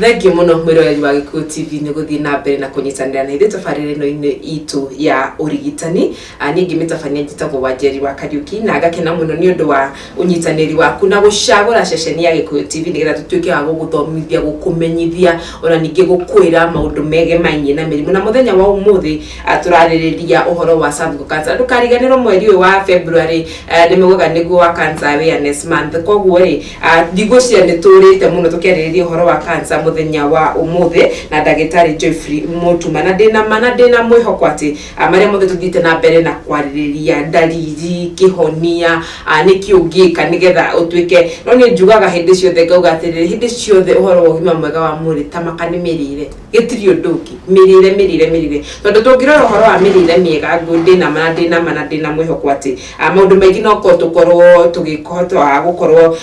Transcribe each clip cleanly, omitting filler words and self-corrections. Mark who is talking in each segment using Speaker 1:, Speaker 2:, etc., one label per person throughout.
Speaker 1: Thengiũ mũno mwĩroreri wa Gĩkũyũ TV nĩ gũthiĩ na mbere na kũnyitanĩra na ithuĩ tabarĩra ĩno-inĩ itũ ya ũrigitani. Niĩ ngĩmĩtabania njĩtagwo Wanjeri wa Kariũki na ngakena mũno nĩ ũndũ wa ũnyitanĩri waku na gũcagũra ceceni ya Gĩkũyũ TV nĩgetha tũtuĩke a gũgũthomithia, gũkũmenyithia ona ningĩ gũkwĩra maũndũ megemainie na mĩrimũ. Na mũthenya wa ũmũthĩ tũrarĩrĩria ũhoro wa cervical cancer. Ndũkariganĩrwo mweri ũyũ wa February nĩ maugaga nĩguo wa Cancer Awareness Month. Koguo rĩ, ndigwĩciria nĩ tũrĩte mũno tũkĩarĩrĩria ũhoro wa cancer mũthenya wa ũmũthĩ na ndagĩtarĩ Geoffrey Mũtuma, na ndĩna ma na ndĩna mwĩhoko atĩ marĩa mothe tũthiĩte na mbere na kwarĩrĩria, ndariri, kĩhonia, nĩkĩ ũngĩka nĩgetha ũtuĩke. No niĩ njugaga hĩndĩ ciothe, ngauga atĩrĩrĩ, hĩndĩ ciothe ũhoro wa ũgima mwega wa mwĩrĩ tamaka nĩ mĩrĩre, gĩtirĩ ũndũ ũngĩ, mĩrĩre, mĩrĩre, mĩrĩre, tondũ tũngĩrora ũhoro wa mĩrĩre mĩega, ndĩna ma ndĩna ma na ndĩna mwĩhoko atĩ maũndũ maingĩ no tũkorwo tũgĩhota gũkorwo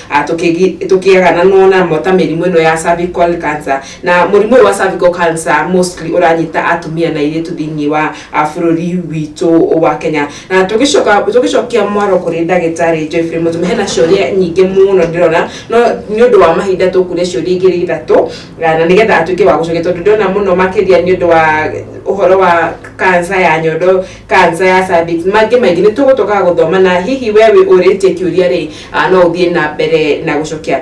Speaker 1: tũkĩagananwo namo ta mĩrimũ ĩno ya cervical cancer. Na mũrimũ ũyũ wa cervical cancer mostly ũranyita atumia na airĩtu thĩinĩ wa bũrũri witũ wa Kenya. Na tũgĩcoka tũgĩcokia mwaro kũrĩ ndagĩtarĩ Geoffrey Mũtuma, hena ciũria nyingĩ mũno ndĩrona, no nĩ ũndũ wa mahinda tũkũria ciũria igĩrĩ ithatũ na nĩgetha atuĩke wa gũcokia, tondũ ndĩrona mũno makĩria nĩ ũndũ wa ũhoro wa cancer ya nyondo, cancer ya cervix, mangĩ maingĩ nĩ tũgũtoka gũthoma. Na hihi we wĩ ũrĩtie kĩũria rĩ, no ũthiĩ na mbere na gũcokia.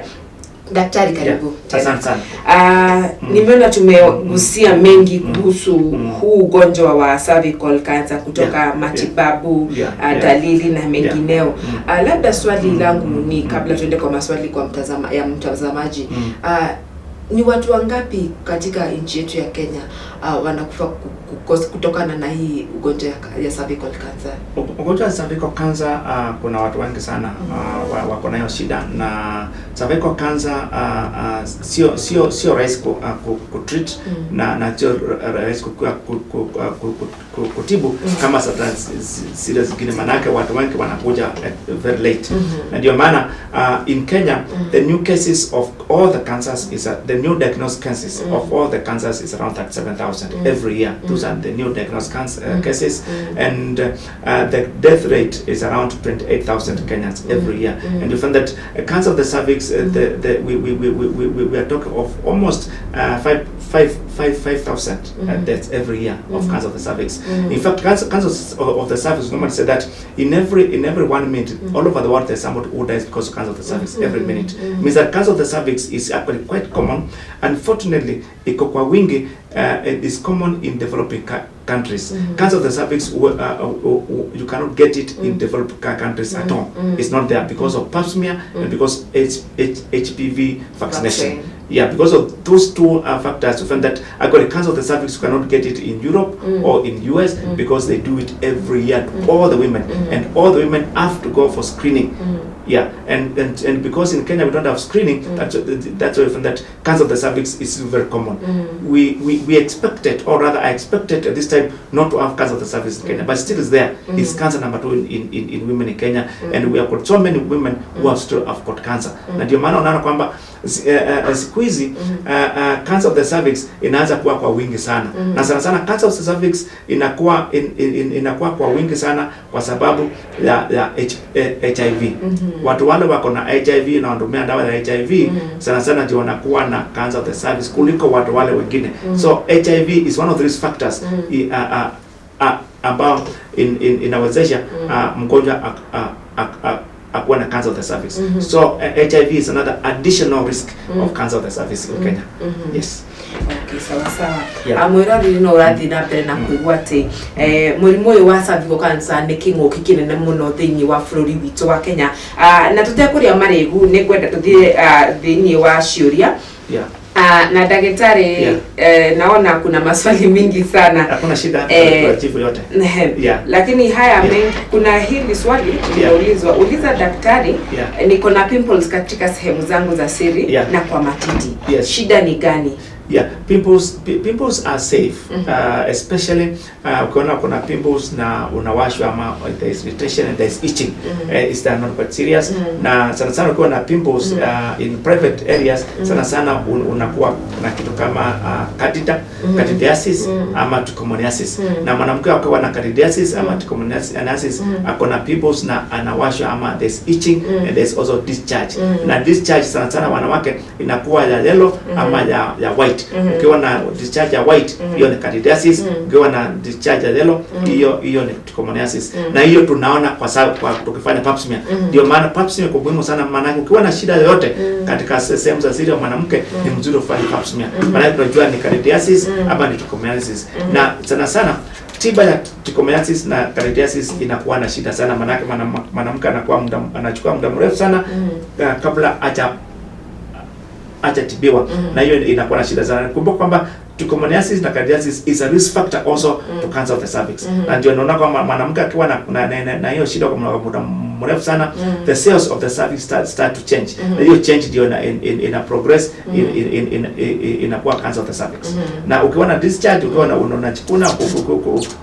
Speaker 1: Daktari, karibu tena.
Speaker 2: Asante sana.
Speaker 1: Nimeona tumegusia mengi kuhusu huu ugonjwa wa cervical cancer, kutoka matibabu, dalili na mengineo. Labda swali langu ni, kabla tuende kwa maswali kwa mtazama, ya mtazamaji, ni watu wangapi katika nchi yetu ya Kenya wanakufa kutokana na hii ugonjwa ya cervical cancer?
Speaker 2: Ugonjwa wa cervical cancer, kuna watu wengi sana wako nayo shida na cervical cancer. Sio rahisi ku treat na sio rahisi kutibu kama saratani zile zingine, manake watu wengi wanakuja very late. Na ndio maana in Kenya the new cases of all the cancers is the new diagnosed cases of all the cancers is around 37,000 every year. Those are the new diagnosed cancer cases, and the death rate is around 28,000 Kenyans every year. And you find that cancer of the cervix, the, we are talking of almost five, five, five, 5,000 deaths every year of cancer of the cervix. In fact, cancer of the cervix, normally say that in every one minute, all over the world, there's somebody who dies because of cancer of the cervix every minute. Means that cancer of the cervix is actually quite common. Unfortunately, iko kwa wingi, it is common in developing countries. Cancer of the cervix, you cannot get it in developed countries at all. It's not there because of pap smear and because HPV vaccination.
Speaker 1: Vaccine.
Speaker 2: Yeah, because of those two factors, you find that actually cancer of the cervix, you cannot get it in Europe or in US because they do it every year to all the women, and all the women have to go for screening. Yeah, and because in Kenya we don't have screening, that's why you find that cancer of the cervix is very common. We expected, or rather I expected at this time not to have cancer of the cervix in Kenya, but still is there. It's cancer number two in women in Kenya, and we have got so many women who have still have got cancer. Na ndio maana unaona kwamba siku hizi cancer of the cervix inaanza kuwa kwa wingi sana, na sana sana cancer of the cervix inakuwa kwa wingi sana kwa sababu ya HIV. Watu wale wako na HIV na wanatumia dawa ya HIV sana sana ndio wanakuwa na cancer of the cervix kuliko watu wale wengine. So HIV is one of these factors ambao inawezesha mgonjwa akuwa na cancer of the cervix. So HIV is another additional risk of cancer of the cervix in Kenya. Yes.
Speaker 1: Okay, sawa sawa.
Speaker 2: Yeah.
Speaker 1: Mwĩroreri no ũrathiĩ na mbere na kũigua atĩ mũrimũ ũyũ wa cervical cancer nĩ kĩng'ũki kĩnene mũno thĩinĩ wa bũrũri witũ wa Kenya. Na tũtekũrĩa marĩgu, nĩ ngwenda tũthiĩ thĩinĩ wa ciũria. Na ndagĩtarĩ, naona kuna maswali mingi sana.
Speaker 2: Hakuna shida, tunajibu yote.
Speaker 1: Ehe. Lakini haya mengi, kuna hili swali limeulizwa, uliza daktari, niko na pimples katika sehemu zangu za siri na kwa matiti. Shida ni gani?
Speaker 2: Yeah, pimples are safe, especially ukiona kuna pimples na unawashwa ama there is irritation and there is itching, is that not quite serious. Na sana sana ukiwa na pimples in private areas, sana sana unakuwa na kitu kama candida, candidiasis ama trichomoniasis. Na mwanamke akiwa na candidiasis ama trichomoniasis, ako na pimples na anawashwa ama there's itching and there's also discharge. Na discharge sana sana wanawake inakuwa ya yellow ama ya white. Ukiwa na discharge ya white, hiyo ni candidiasis. Ukiwa na discharge ya yellow, hiyo ni trichomoniasis. Na hiyo tunaona kwa sababu kwa tukifanya pap smear. Ndio maana pap smear kwa muhimu sana, maana ukiwa na shida yoyote katika sehemu za siri ya mwanamke, ni mzuri ufanye pap smear, maana tunajua ni candidiasis ama ni trichomoniasis. Na sana sana tiba ya trichomoniasis na candidiasis inakuwa na shida sana, maanake mwanamke anakuwa muda anachukua muda mrefu sana kabla hajatibiwa, na hiyo inakuwa na shida sana. Kumbuka kwamba trichomoniasis na candidiasis is a risk factor also to cancer of the cervix. Na ndio naona kwamba mwanamke akiwa na hiyo shida kwa muda mrefu sana, the cells of the cervix start to change. Na hiyo change ndio ina progress inakuwa cancer of the cervix. Na ukiwa na discharge, ukiwa na unachikuna,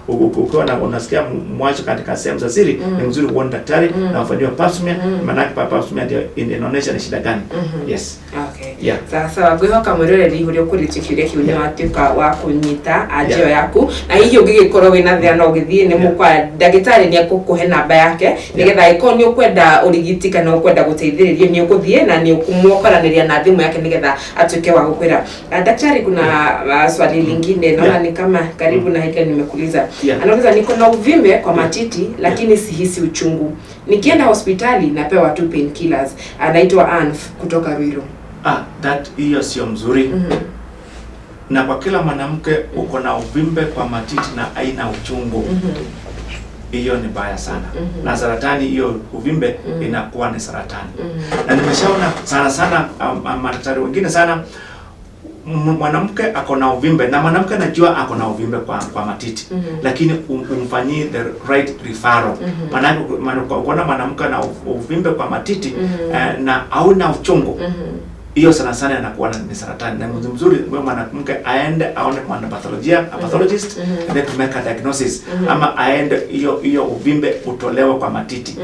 Speaker 2: ukiwa na unasikia mwasho katika sehemu za siri, ni mzuri uone daktari na ufanyiwe pap smear, maanake pap smear ndio inaonyesha ni shida gani. Yes.
Speaker 1: Okay.
Speaker 2: Yeah.
Speaker 1: Sawa sawa, ngwihoka mwiroreri uria ukuritie kiuria kiu ni watuika wa kunyita anjio yaku, na hihi ũngĩgĩkorwo wĩna thĩna no ũgĩthiĩ nĩ mũkwa ndagĩtarĩ nĩ egũkũhe namba yake, nĩgetha angĩkorwo nĩ ũkwenda ũrigiti kana ũkwenda gũteithĩrĩrio, nĩ ũgũthiĩ na nĩ ũkũmũkoranĩria na thimũ yake nĩgetha atuĩke wa gũkwĩra. Daktari, kuna swali lingine naona ni kama karibu na hili nimekuuliza. Anauliza, "Niko na uvimbe kwa matiti lakini sihisi uchungu, nikienda hospitali napewa tu painkillers." Anaitwa Anf kutoka Ruiru.
Speaker 2: Ah, that hiyo sio mzuri. Na kwa kila mwanamke uko na uvimbe kwa matiti na aina uchungu, hiyo ni baya sana. Na saratani, hiyo uvimbe inakuwa ni saratani. Na nimeshaona sana sana madaktari wengine sana, mwanamke ako na uvimbe na mwanamke anajua ako na uvimbe kwa matiti, lakini umfanyie the right referral. Maanake ukiona mwanamke ana uvimbe kwa matiti na hauna uchungu, hiyo sana sana inakuwa ni saratani, na ni mzuri huyo mwanamke aende aone mwanapatholojia, a pathologist, and then to make a diagnosis, ama aende hiyo uvimbe utolewe kwa matiti.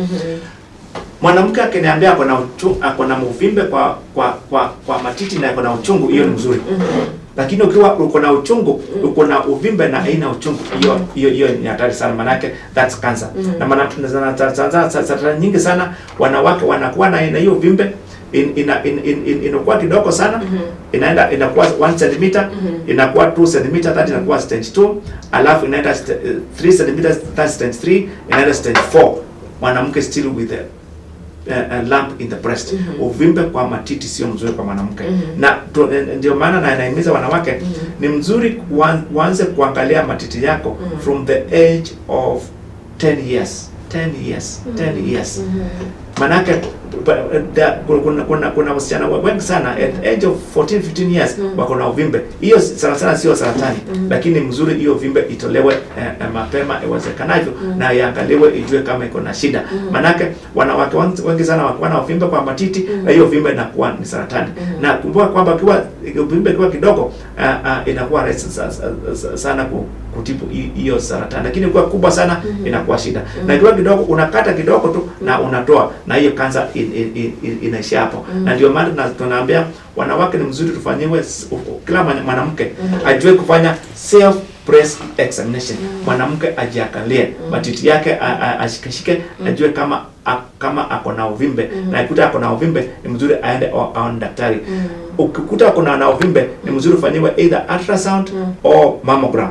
Speaker 2: Mwanamke akiniambia ako na uvimbe kwa matiti na ako na uchungu, hiyo ni mzuri. Lakini ukiwa uko na uchungu, uko na uvimbe na haina uchungu, hiyo ni hatari sana, manake that's cancer. Na maana saratani nyingi sana wanawake wanakuwa na hiyo uvimbe inakuwa kidogo sana, inaenda inakuwa 1 cm, inakuwa 2 cm, that inakuwa stage 2, alafu inaenda 3 cm, that's stage 3, inaenda stage 4, mwanamke still with a lump in the breast. Uvimbe kwa matiti sio mzuri kwa mwanamke. Na ndio maana na nahimiza wanawake, ni mzuri uanze kuangalia matiti yako from the age of 10 years, 10 years, 10 years. Manake kuna wasichana wengi sana at age of 14 15 years wako na uvimbe. Hiyo sana sana sio saratani, lakini mzuri hiyo uvimbe itolewe mapema iwezekanavyo na iangaliwe ijue kama iko na shida. Manake wanawake wengi sana wakiwa na uvimbe kwa matiti, na hiyo uvimbe inakuwa ni saratani. Na kumbuka kwamba ukiwa uvimbe ikiwa kidogo, inakuwa rahisi sana kutibu hiyo saratani, lakini ikiwa kubwa sana inakuwa shida. Na ikiwa kidogo, unakata kidogo tu na unatoa, na hiyo kansa inaishia hapo. Na ndio maana tunaambia wanawake ni mzuri tufanyiwe kila mwanamke ajue kufanya self breast examination. Mwanamke ajiangalie matiti yake, ashikeshike, ajue kama ako na uvimbe, na akikuta ako na uvimbe, ni mzuri aende aone daktari. Ukikuta kuna na uvimbe, ni mzuri ufanyiwe either ultrasound or mammogram.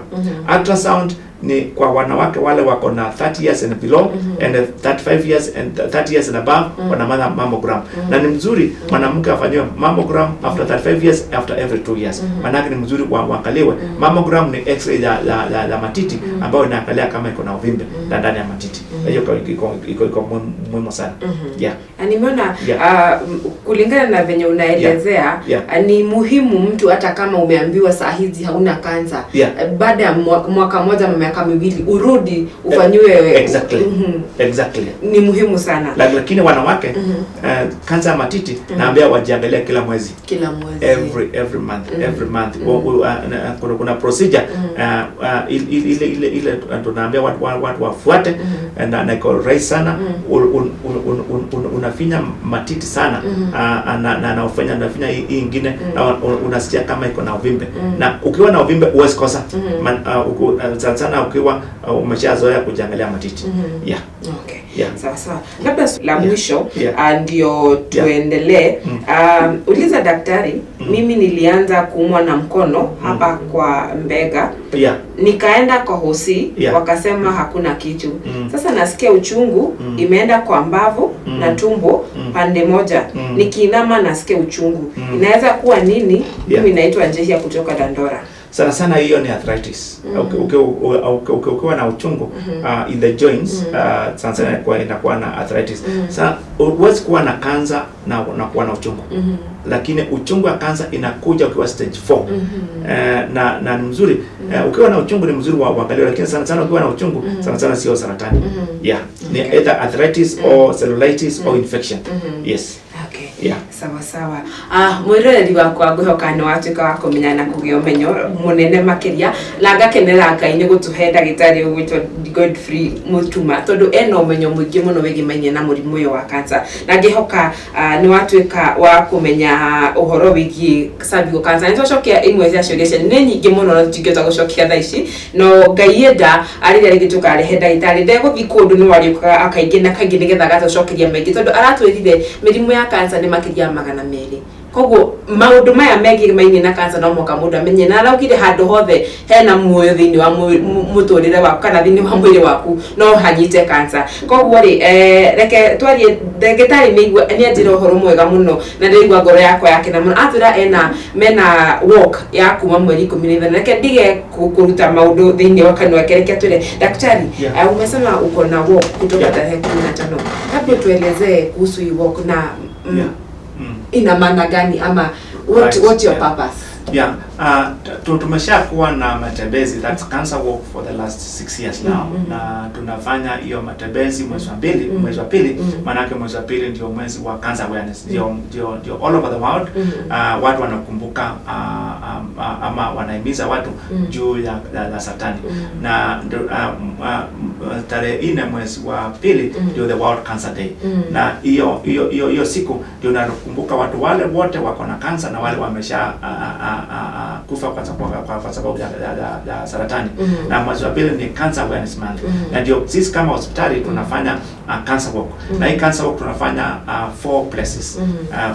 Speaker 2: Ultrasound ni kwa wanawake wale wako na 30 years and below, and 35 years and 30 years and above wanafanya mammogram. Na ni mzuri mwanamke afanyiwe mammogram after 35 years, after every 2 years. Maanake ni mzuri waangaliwe. Mammogram ni x-ray ya matiti ambayo inaangalia kama iko na uvimbe ndani ya matiti. Na hiyo iko muhimu sana. Yeah.
Speaker 1: Na nimeona kulingana na venye unaelezea, ni muhimu mtu hata kama umeambiwa saa hizi hauna kansa, baada ya mwaka moja ama miaka 2 urudi ufanyiwe. Ni muhimu sana.
Speaker 2: Lakini wanawake, kansa ya matiti, naambia wajiangalia kila mwezi.
Speaker 1: Kila mwezi.
Speaker 2: Every month, every month. Kuna procedure ile tunaambia watu wafuate na iko rahisi sana. Unafinya matiti sana na unafinya hii ingine na unasikia kama iko na uvimbe, na ukiwa na uvimbe huwezi kosa. Sana sana ukiwa umeshazoea kujiangalia matiti. Yeah.
Speaker 1: Okay.
Speaker 2: Yeah.
Speaker 1: Sawa sawa. Labda la mwisho, ndio tuendelee. Uliza daktari, mimi nilianza kuumwa na mkono hapa kwa mbega. Nikaenda kwa hosi, wakasema hakuna kitu. Sasa nasikia uchungu, imeenda kwa mbavu na tumbo pande moja. Nikiinama nasikia uchungu. Inaweza kuwa nini? Mimi naitwa Njehia kutoka Dandora.
Speaker 2: Sana sana hiyo ni arthritis. Ukiwa na uchungu in the joints, sana sana inakuwa na arthritis. Sa huwezi kuwa na kansa na kuwa na uchungu. Lakini uchungu wa kansa inakuja ukiwa stage 4. Na ni mzuri, ukiwa na uchungu ni mzuri wa uangalie, lakini sana sana ukiwa na uchungu, sana sana sio saratani. Yeah. Ni either arthritis or cellulitis or infection. Yes.
Speaker 1: Okay.
Speaker 2: Yeah.
Speaker 1: Sawa sawa. Mwiroreri wakwa, ngwihoka nĩ watuĩka wa kũmenya na kũgĩa ũmenyo mũnene makĩria, na ngakenera Ngai nĩ gũtũhe ndagĩtarĩ ũgwĩtwo Godfrey Mutuma, tondũ ena ũmenyo mũingĩ mũno wĩgĩmainie na mũrimũ ũyũ wa cancer, na ngĩhoka nĩ watuĩka wa kũmenya ũhoro wĩgiĩ cervical cancer. Nĩ twacokia imwe cia ciũria cianyu, nĩ nyingĩ mũno na tũtingĩhota gũcokia thaa ici, no Ngai enda rĩrĩa rĩngĩ tũkarehe ndagĩtarĩ, ndegũthiĩ kũndũ, no arĩũkaga kaingĩ na kaingĩ nĩgetha agatũcokeria maingĩ, tondũ aratwĩrire mĩrimũ ya cancer nĩ makĩria ya 200. Koguo maũndũ maya megiĩ mainĩ na cancer no mũhaka mũndũ amenye, na araugire handũ hothe hena muoyo thĩinĩ wa mũtũrĩre waku kana thĩinĩ wa mwĩrĩ waku no hanyite cancer. Koguo rĩ, reke twarie ndagĩtarĩ nĩ nĩ anjĩra ũhoro mwega mũno na ndĩraigua ngoro yakwa yakena mũno. Atwĩra ena mena walk ya kuma mweri 15. Reke ndige kũruta maũndũ thĩinĩ wa kanua ke, reke atwĩre. Daktari, umesema uko na walk kutoka tarehe 15. Labda tuelezee kuhusu hii walk na ina maana gani ama what your purpose?
Speaker 2: Yeah, tumeshakuwa na matembezi, that's cancer walk, for the last 6 years now, na tunafanya hiyo matembezi mwezi wa pili, mwezi wa pili, maanake mwezi wa pili ndio mwezi wa cancer awareness, ndio all over the world watu wanakumbuka ama wanahimiza watu juu ya saratani, na ndio tarehe 4 mwezi wa pili ndio the World Cancer Day, na hiyo siku ndio nakumbuka watu wale wote wako na kansa na wale wamesha kufa kwa sababu ya saratani. Na mwezi wa pili ni Cancer Awareness Month, na ndio sisi kama hospitali tunafanya cancer walk. Na hii cancer walk tunafanya four places,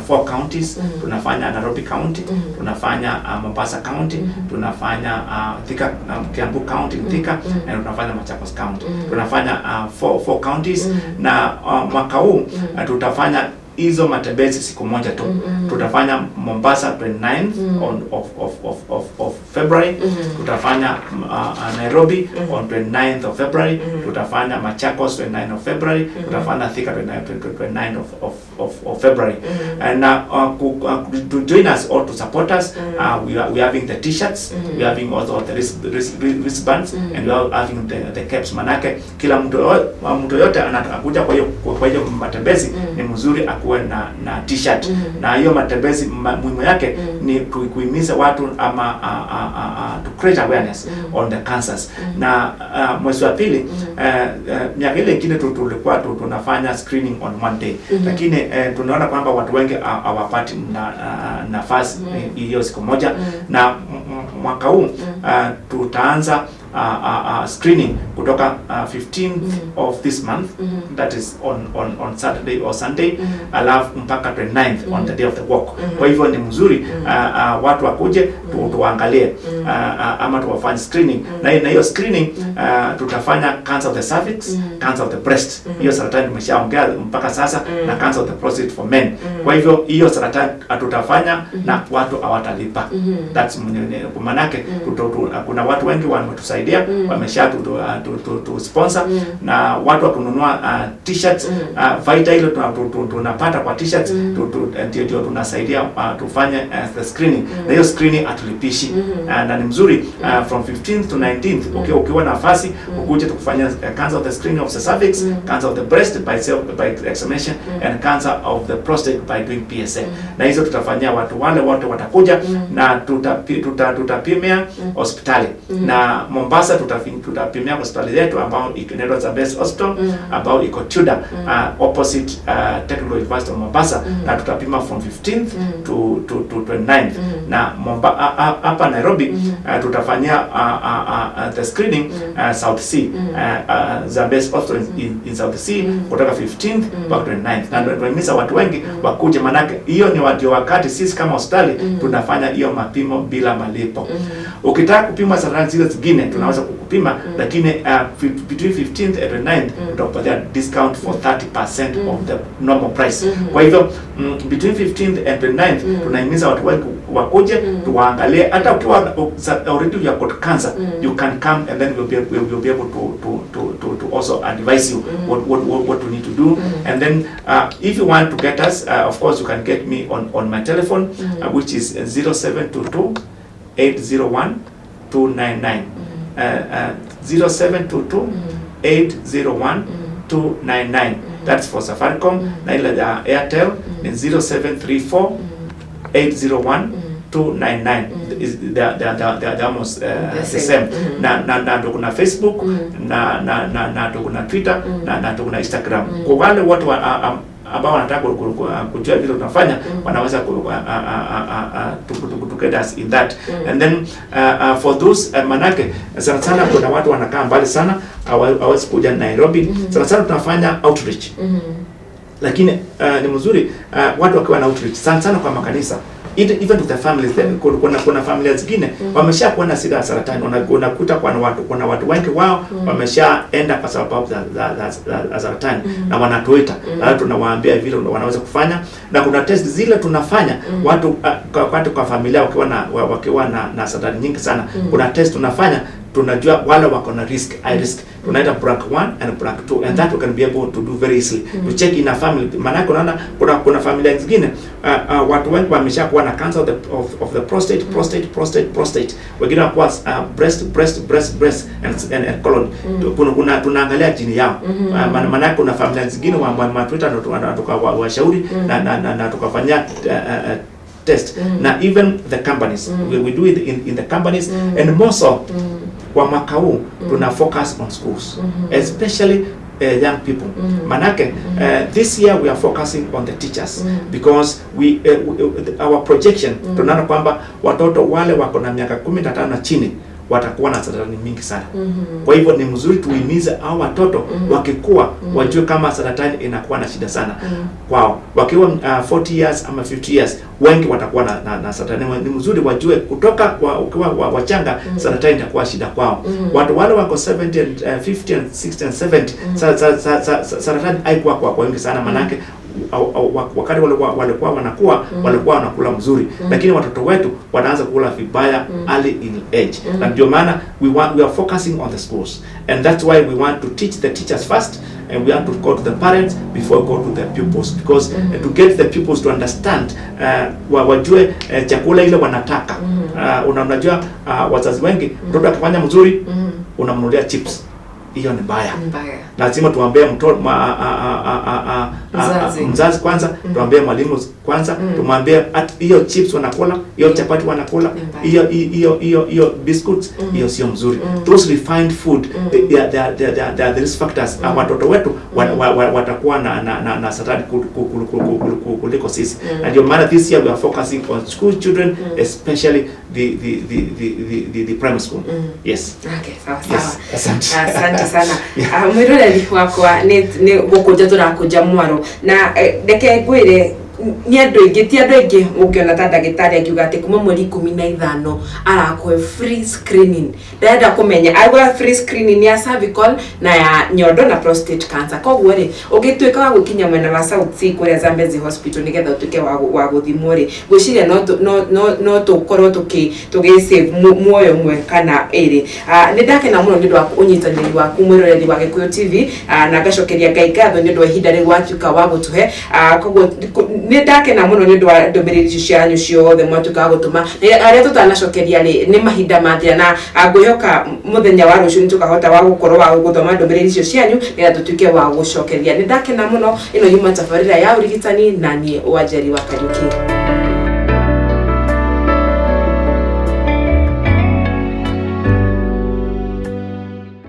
Speaker 2: four counties. Tunafanya Nairobi County, tunafanya Mombasa County, tunafanya Thika, Kiambu County, Thika, na tunafanya Machakos County. Tunafanya four counties, na mwaka huu tutafanya hizo matembezi siku moja tu. Tutafanya Mombasa 29th on of February, tutafanya Nairobi on 29th of February, tutafanya Machakos 29th of February, tutafanya Thika 29 of February. And to join us or to support us, we are having the t-shirts, we are having also the wristbands, and we are having the caps. Manake kila mtu yote anakuja kwa hiyo matembezi, ni mzuri akuwe na t-shirt. Na hiyo matembezi muhimu yake ni kuhimiza watu ama to create awareness on the cancers. Na mwezi wa pili, miaka ile ingine tulikuwa tunafanya screening on one day, lakini tunaona kwamba watu wengi hawapati nafasi hiyo siku moja. Na mwaka huu tutaanza screening kutoka 15th of this month, that is on Saturday or Sunday, alafu mpaka 29th on the day of the walk. Kwa hivyo ni mzuri watu wakuje tuangalie ama tuwafanye screening. Na hiyo screening tutafanya cancer of the cervix, cancer of the breast, hiyo saratani tumeshaongea mpaka sasa, na cancer of the prostate for men. Kwa hivyo hiyo saratani tutafanya na watu hawatalipa. That's manake kuna watu wengi wametusaidia. wanatusaidia, wamesha tu sponsor na watu wa kununua t-shirts, faida ile tunapata kwa t-shirts ndio tunasaidia tufanye the screening, na hiyo screening hatulipishi na ni mzuri from 15th to 19th. Ukiwa nafasi ukuje tukufanya cancer of the screening of the cervix, cancer of the breast by self by examination and cancer of the prostate by doing PSA. Na hizo tutafanyia watu wale wote watakuja na tutapimia hospitali na Mombasa tutapimia hospitali yetu ambao inaitwa Zambezi Hospital ambao iko Tudor, opposite Technical University of Mombasa, na tutapima from 15th to 29th. Na hapa Nairobi tutafanyia the screening South C, Zambezi Hospital in South C kutoka 15th mpaka 29th, na ndio tunahimiza watu wengi wakuje, manake hiyo ni ndio wakati sisi kama hospitali tunafanya hiyo mapimo bila malipo. Ukitaka kupima saratani zile zingine tunaweza kukupima, lakini between 15th and 29th tutakupatia discount for 30% of the normal price. Kwa hivyo between 15th and 29th tunahimiza watu wengi wakuje tuwaangalie. Hata ukiwa already you have got cancer, you can come and then we'll be able to also advise you what you need to do. And then if you want to get us, of course you can get me on my telephone, which is 0722 801 299. 0722 801 299. That's for Safaricom. Na ile ya Airtel ni 0734 801 299. Is they are almost
Speaker 1: The
Speaker 2: the
Speaker 1: same.
Speaker 2: Same. Na tuko na Facebook na tuko na Twitter na tuko na Instagram. Kwa wale watu ambao wanataka kujua vile tunafanya, wanaweza to get us in that. And then for those manake sana sana kuna watu wanakaa mbali sana, hawawezi kuja Nairobi. Sana sana tunafanya outreach, lakini ni mzuri watu wakiwa na outreach sana sana kwa makanisa, even to the families. Kuna familia zingine wameshakuwa na shida ya saratani. Unakuta kuna watu wengi wao wameshaenda kwa sababu za saratani na wanatuita na tunawaambia vile wanaweza kufanya, na kuna test zile tunafanya watu kwa familia wakiwa na saratani nyingi sana. Kuna test tunafanya, tunajua wale wako na risk, high risk, tunaita BRCA 1 and BRCA 2, and that we can be able to do very easily to check in a family. Maanake unaona kuna familia zingine watu wengi wameshakuwa na cancer of the prostate, prostate, prostate, prostate, wengine wakuwa breast, breast, breast, breast and colon. Kuna tunaangalia jini yao. Maanake kuna familia zingine wanatuita na tukawashauri na tukafanyia test. Na even the companies, we do it in the companies, and more so kwa mwaka huu tuna focus on schools, especially young people. Manake this year we are focusing on the teachers because our projection, tunaona kwamba watoto wale wako na miaka 15 na chini watakuwa na saratani mingi sana. Kwa hivyo ni mzuri tuhimize hao watoto, wakikuwa wajue kama saratani inakuwa na shida sana kwao. Wakiwa 40 years ama 50 years, wengi watakuwa na saratani. Ni mzuri wajue kutoka ukiwa wachanga saratani itakuwa shida kwao. Watu wale wako 70 and 50 and 60 and 70, saratani haikuwa kwa wengi sana, manake wakati walikuwa wanakuwa walikuwa wanakula mzuri, lakini watoto wetu wanaanza kula vibaya early in age. Na ndio maana we are focusing on the schools, and that's why we want to teach the teachers first and we want to go to the parents before we go to the pupils, because to get the pupils to understand, wajue chakula ile wanataka. Unajua wazazi wengi, mtoto akifanya mzuri unamnunulia chips. Hiyo ni mbaya.
Speaker 1: Mbaya.
Speaker 2: Lazima tuambie mtoto ma, a, a, a, a, a, a,
Speaker 1: Mzazi.
Speaker 2: Mzazi kwanza, tuambie mwalimu kwanza, tumwambie hiyo chips wanakula, hiyo chapati wanakula,
Speaker 1: Ni mbaya.
Speaker 2: hiyo biscuits, hiyo sio mzuri. Those refined food, they are the risk factors. Watoto wetu watakuwa na saratani kuliko sisi. Na ndio maana this year we are focusing on school children, especially the primary school. Yes.
Speaker 1: Okay, sawa sawa.
Speaker 2: Yes, asante.
Speaker 1: Asante sana. Ah, mwiroreri wakwa, nĩ gũkũnja tũrakũnja mwaro na reke ngwĩre Nĩ andũ aingĩ, ti andũ aingĩ ũngĩona ta ndagĩtarĩ angiuga atĩ kuma mweri 15 arakũhe free screening. Ndĩrenda kũmenya auga free screening ya cervical na ya nyondo na prostate cancer. Koguo rĩ, ũngĩtuĩka wa gwĩkinya mwena wa South C kũrĩa Zambezi Hospital nĩgetha ũtuĩke wa gũthimwo rĩ, ngwĩciria no tũkorwo tũgĩ save muoyo ũmwe kana ĩrĩ. Nĩ ndakena mũno nĩ ũndũ wa ũnyitanĩri waku, mwĩroreri wa Gĩkũyũ TV, na ngacokeria Ngai ngatho nĩ ũndũ wa ihinda rĩu watuĩka wa gũtũhe. Koguo nĩ ndakena mũno nĩ ũndũ wa ndũmĩrĩri icio cianyu ciothe mwatuĩka wa gũtũma. Na arĩa tũtanacokeria rĩ, nĩ mahinda mathira, na ngwĩhoka mũthenya wa rũciũ nĩ tũkahota wa gũkorwo wa gũthoma ndũmĩrĩri icio cianyu nĩgetha tũtuĩke wa gũcokeria. Nĩ ndakena mũno. Ĩno yuma tabarĩra ya ũrigitani na niĩ Wanjeri wa Kariuki.